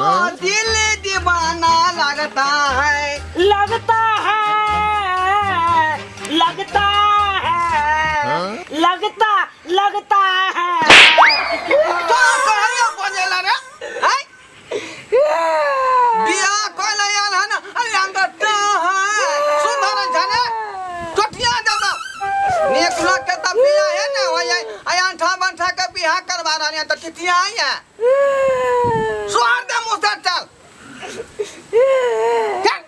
तो दिल दीवाना लगता है। लगता है, लगता है, लगता लगता है। तो कहलियो बजेला रे हैं? बियाह कोई आयल हन लगता है सुंदर झने टोटिया देबा नेक लोग के तब बियाह है ना हो जाए आ अंठा बंठा के बियाह करवा रहनी है तो टिटिया आई है सुहार दे मुंह से चल चल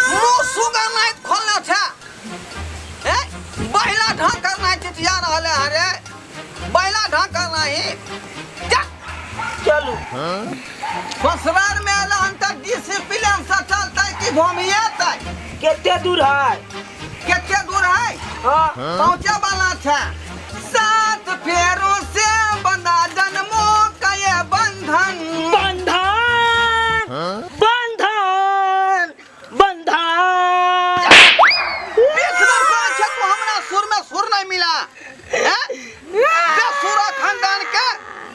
मुंह सुगर नहीं खोलने छे ए बहिला ढाकर नहीं टिटिया रहले हरे बहिला ढाकर नहीं चल। चलू। ससुराल में आला हन त डिसिप्लिन से चलतै कि घुमिएतै? कते दूर है? कते दूर है? हाँ। पहुँचे वाला छै। सात फेरों से बंधा जन्मों का ये बंधन। बंधन बंधन बंधन। 20 बेर कहै छै तू हमरा सुर में सुर नहीं मिला। हैं? बेसुरा खानदान के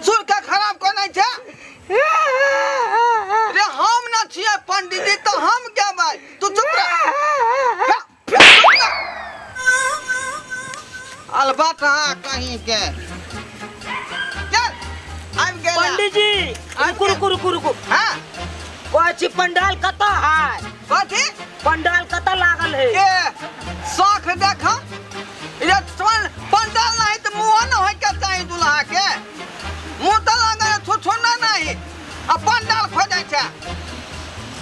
सुर के खराब कोना छै रे। हम न छियै पंडित जी तऽ हम गेबै, तू चुप रह। फे- फे- चुप रह। अलबत हाँ कहीं के चल आबि गेला। पंडित जी, रुकू रुकू रुकू रुकू। हाँ। कहै छी पंडाल कतऽ है? कथी? पंडाल कतऽ लागल है? के शौख देख ये पंडाल नहीं तो मुँह न होय के चाही दुल्हा के मुँह तऽ लागल छुछुना नहीं आ पंडाल खोजै छै।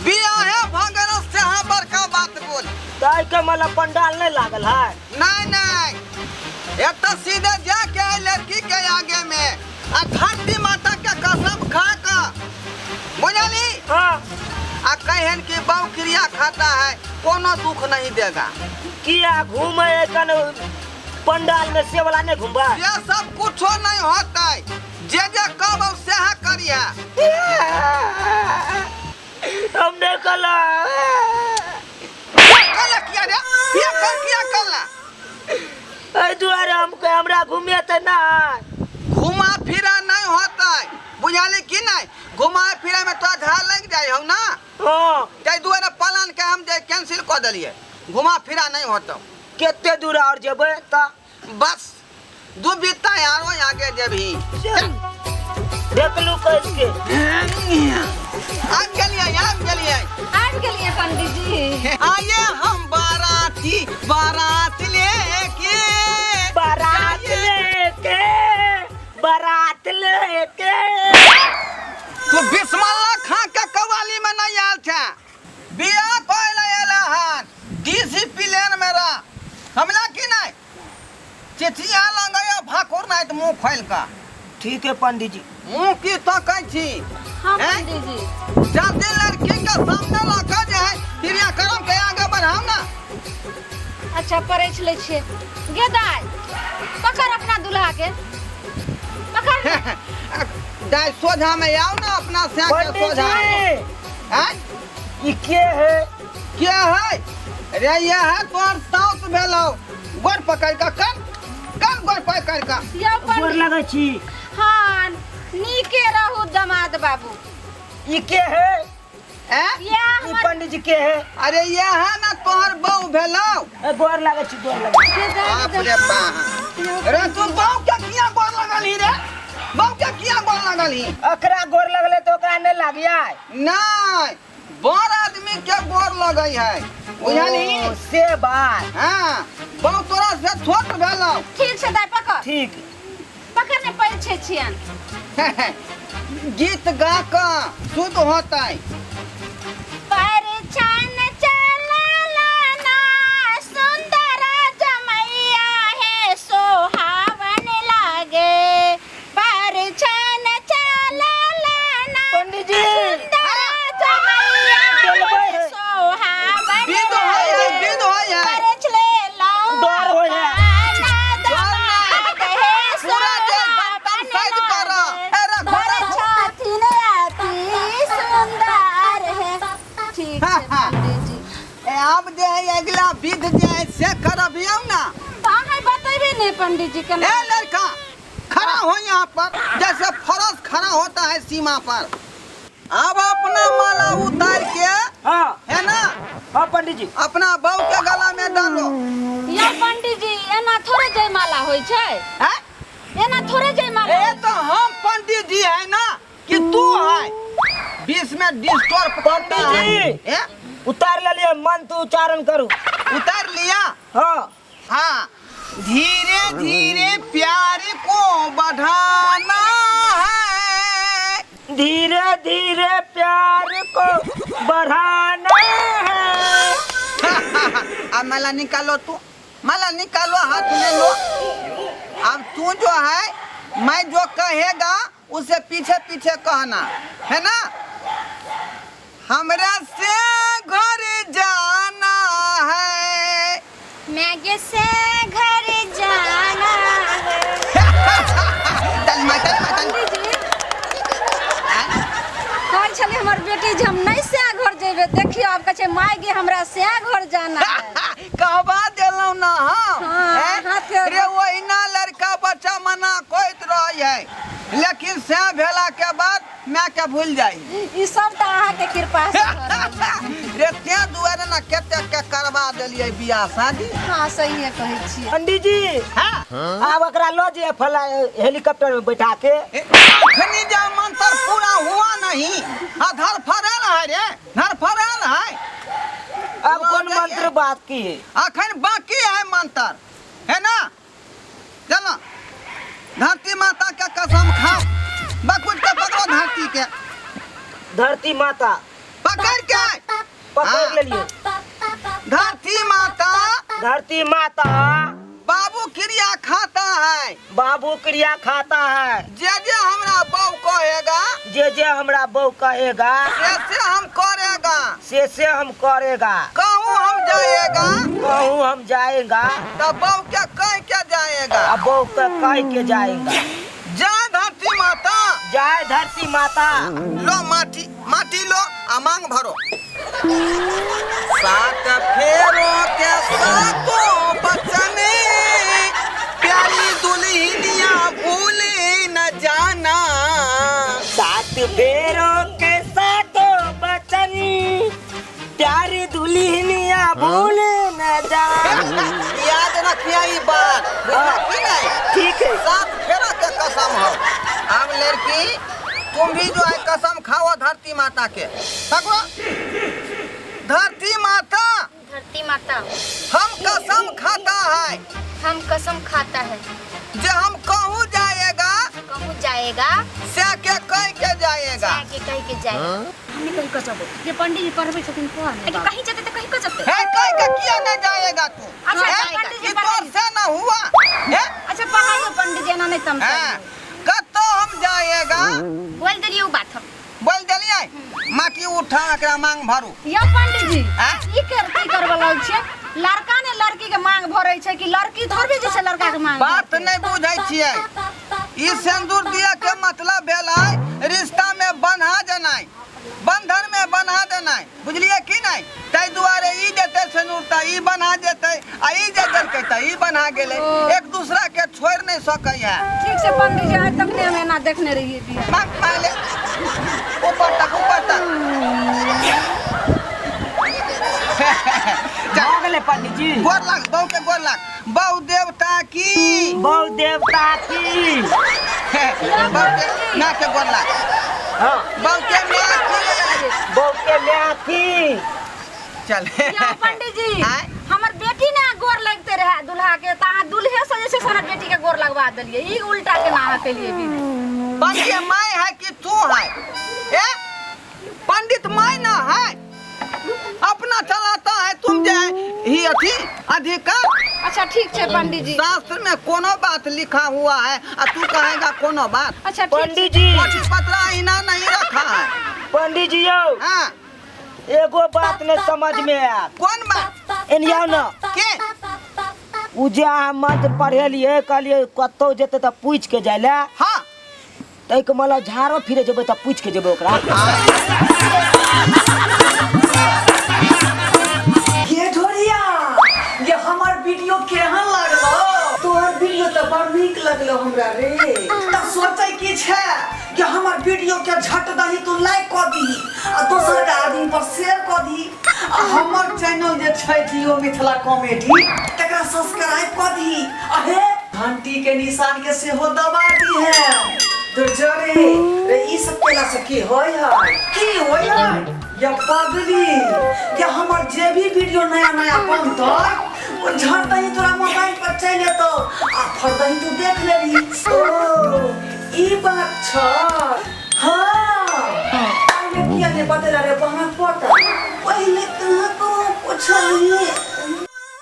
बियाहे भऽ गेल सेहा बड़का बात बोल। ताहि के मतलब पंडाल नहीं लागल है? नहीं नहीं, एतऽ सीधे जाके आई लड़की के आगे में आ धरती माता के कसम खा के बुझली। हाँ। आ कहन कि बहु क्रिया खाता है कोनो दुख नहीं देगा। किया घूमे कन पंडाल में से वाला नहीं घूमबा? ये सब कुछो नहीं होता है, जे जे कहब सेहा करिया। हम नहीं कला। कला किया रे? ये कर किया कला? एहि दुआरे हम हमरा घूमे तऽ नहीं। घुमा फिरा नहीं होता है बुझाली कि नहीं? घुमा फिरा में तो झाड़ लग जाए हम ना। हाँ। ताहि दुआरे प्लान के हम जे कैंसिल कऽ देलियै, घुमा फिरा नहीं होता। कते दूर और जेबै तऽ? बस दू बीता आरो आगे जेबही। चल। देखलू कस के। आबि गेलियै आबि गेलियै। आबि गेलियै पंडित जी। आये हम बाराती बारात लेके बारात लेके बारात लेके। तू बिस्मल्ला खा के कवाली में नहीं आयल छे। बियाह पहले आयल हन डिसिप्लिन में रह समझला कि नहीं? चिठिया लंगैया भाकुर नहीं तो मुंह खोल का। ठीक है पंडित जी। मुंह की तकै छी? हाँ हैं? पंडित जी। जल्दी लड़की के सामने लऽ जे है क्रियाक्रम के आगे बढ़ाओ ना। अच्छा पड़ै लै छियै। गे दाइ पकड़ अपना दूल्हा के पकड़। दाइ सोझा में आओ ना अपना से के पंडित सोझा। जी हैं? ई के है? के है रे? ये है तोर साउस भेलौ। गोड़ पकड़ के कर कर गोड़ पकड़ के। यौ गोड़ पंडित लगै छी। हाँ नीके रहू दमाद बाबू। ई के है? हैं? या ई हमर पंडित जी के है? अरे ये है ना तोहर बहू भेलौ। ए, गोड़ लगै छी गोड़ लगै छी। गे दाइ, बाप रे बाप रे तू बहू के किया गोड़ लगल ही रे? बहू के किया गोड़ लगल ही? ओकरा गोड़ लगले तो ओकरा नहीं लागिया। नहीं बड़ आदमी के गोड़ लगै है बुझलही? ओ, से बात। हाँ बहू तोरा से छोट भेलौ। ठीक छै दाइ पकड़। ठीक। पकड़ ने पैर छै छियन। गीत गा कऽ शुद्ध होतै। परछन चलना सुंदर जमैया है सोहावन लागे। परछन चलना पंडित जी सुंदर जमैया चलबै है है। सोहावन विध होय है विध होय है। परछले लौ डर होय है। पूरा देह बर्तन साइज कर। ए रखो रखो। सुंदर है। ठीक छै पंडित जी। ए आब जे है अगला विध जे है से करबियौ ना। तऽ अहाँ बतेबै ने पंडित जी केना। ए लड़का खड़ा। हो यहाँ पर जैसे फरस खड़ा होता है सीमा पर। अब अपना माला उतार के, हाँ है ना, हाँ पंडित जी, अपना बहू के गला में डालो। यौ पंडित जी, एना थोड़े जयमाला होइ छै। हैं? एना थोड़े जयमाला। ए तो हम पंडित जी है ना कि तू है बीच में डिस्टर्ब? पंडित जी। ए? उतार लेलियै, मंत्र उच्चारण करू। उतार लिया? हाँ। हाँ, धीरे धीरे प्यार को बढ़ाना है, धीरे धीरे प्यार को बढ़ाना है। अब माला निकालो, तू माला निकालो, हाथ में लो। अब तू जो है, मैं जो कहेगा उसे पीछे पीछे कहना है ना। हमरा से घर जाना है, मैगे से घर जाना है। चल माँ, चल माँ, चल। पंडित जी, कहै छलै हमर बेटी जे हम नहि सएह घर जेबै। देखियौ, आब कहै छै माय गे, हमरा सएह घर जाना है। कहबा देलहुँ ना हम। हाँ, हैं? हाथ। रे ओहिना लड़का बच्चा मना कहैत रहै है, लेकिन से भेला के बाद माय के भूल जाइ। ई सब तऽ अहाँके कृपा से भऽ रहल है। रे तें दुआरे ने कते के करबा देलियै बियाह शादी। हाँ, सहिए कहै छियै। पंडित जी। हाँ। आब एकरा लऽ जइए फला हेलीकॉप्टर में बैठा के। अखनी जा मंत्र पूरा हुआ नहीं आ धर फरल है रे, धर फरल है। अब कौन मंत्र बाकी है? अखन बाकी है मंत्र, है ना? चलो, धरती माता के कसम खाओ। बकुल के पकड़ो, धरती के। धरती माता। पकड़ के। पकड़ हाँ। लेलिए। धरती माता, धरती माता, बाबू क्रिया खाता है, बाबू क्रिया खाता है, जे जे हमरा बहू कहेगा, जे जे हमरा बहू कहेगा, से से हम करेगा, से से हम करेगा। कहूँ हम जाएगा, कहूँ हम जाएगा, तो बहू के कह के जाएगा, आ बहू के कह के जाएगा। जय धरती माता, जय धरती माता। लो माटी, माटी लो आ मांग भरो। सात फेरो के सातों बचने, प्यारी दुल्हनिया भूले न जाना। सात फेरों के सातों बचन, प्यारी दुल्हनिया भूल न जा। याद रखिए ई बात, बुझला कि नहीं? ठीक है। सात फेरा के कसम हो। अब लड़की तुम भी जो है कसम खाओ धरती माता के। पकड़ो। धरती माता, धरती माता, हम कसम खाता है, हम कसम खाता है, जे हम कहूँ जाएगा, कहूँ जाएगा, से के कह के जाएगा, के कह के जाएगा। हमे कहीं कऽ जेबै जे पंडित जी पढ़बै छथिन तो लेकिन कहीं जेतै तऽ कहीं कऽ जेतै। है, कह के किया नहीं जाएगा तू? अच्छा, हैं? पंडित जी ई तोर से ना हुआ है? अच्छा, पढ़ाइयो पंडित जी, एना नहि हैं? तमसाइयो। कत्तो हम जाएगा। बोल देलियै उ बात हम। बोल देलियै? माटी उठा, एकरा मांग भरू। यौ पंडित जी, आँ? ई कर की करबऽ लगल छियै? लड़का ने लड़की के मांग भरै छै कि लड़की थोड़बे जे छै लड़का के मांग बात भरतै? नहीं बुझै छियै। ई सिंदूर दिया के मतलब भेलै रिश्ता में बन्हा देनाइ, बंधन में बन्हा देनाइ, बुझलियै कि नहीं? ताहि दुआरे ई देतै सिंदूर तऽ ई बन्हा जेतै आ ई जे देलकै तऽ ई बन्हा गेलै। एक दूसरा के छोड़ि नहीं सकै है। ठीक छै पंडित जी, आइ तक नहि हम एना देखने रहियै बियाह। मांग, मांग ले, ऊपर तक, ऊपर तक। भऽ गेलै पंडित जी। गोर लाग बहू के, गोर लाग। बहु देवता की, बहु देवता की। बहू के ना के गोर लाग। हाँ। बहू के माँ की, बहु के माँ की। चल। यौ पंडित जी, आँय? हमर बेटी ने गोर लगते रहे दुल्हा के, तऽ अहाँ दुल्हे से जे छै से हमर बेटी के गोर लगवा देलियै। ई उल्टा केना अहाँ केलियै विध? पंडित my है कि तू है? ए पंडित my ना है, अपना चलाता है तुम जे ही अथी अधिकार। अच्छा, ठीक छै पंडित जी। शास्त्र में कोनो बात लिखा हुआ है आ तू कहेगा कोनो बात? अच्छा, ठीक छै। पंडित जी। पोथी पत्रा इना नहीं रखा है। पंडित जी यौ। हाँ। एगो बात नहीं समझ में आयल। कौन बात? एनी आउ न। के? उ जे अहाँ मंत्र पढ़ेलियै, कहलियै कतौ जेतै तऽ पूछि के जाय लए। हाँ। ताहिके मतलब झाड़ो फिरे जेबै तऽ पूछि के जेबै ओकरा? ये ढोरिया, ये हमर वीडियो केहन लागलो? तोहर वीडियो तऽ बड़ नीक लगलो हमरा रे। त सोचै की छै कि हमर वीडियो के झट दही तू लाइक कऽ दीही आ दोसर के आदमी पर शेयर कऽ दीही आ हमर चैनल जे छै जियो मिथिला कॉमेडी तकरा सब्सक्राइब कऽ दीही आ हे घंटी के निशान के सेहो दबा दीहे। तो जरे रे ई सब केला से की होय है, की होय है या पगली या हमर जे भी वीडियो नया नया बनतै ओ झट दही तोरा मोबाइल पर चलि एतौ आ फट दही तू देख लेबही। ओ ई बात छ। हाँ पहिले किया नहि बतेला रे बहन पोता, पहिले कहाँ को पुछलही।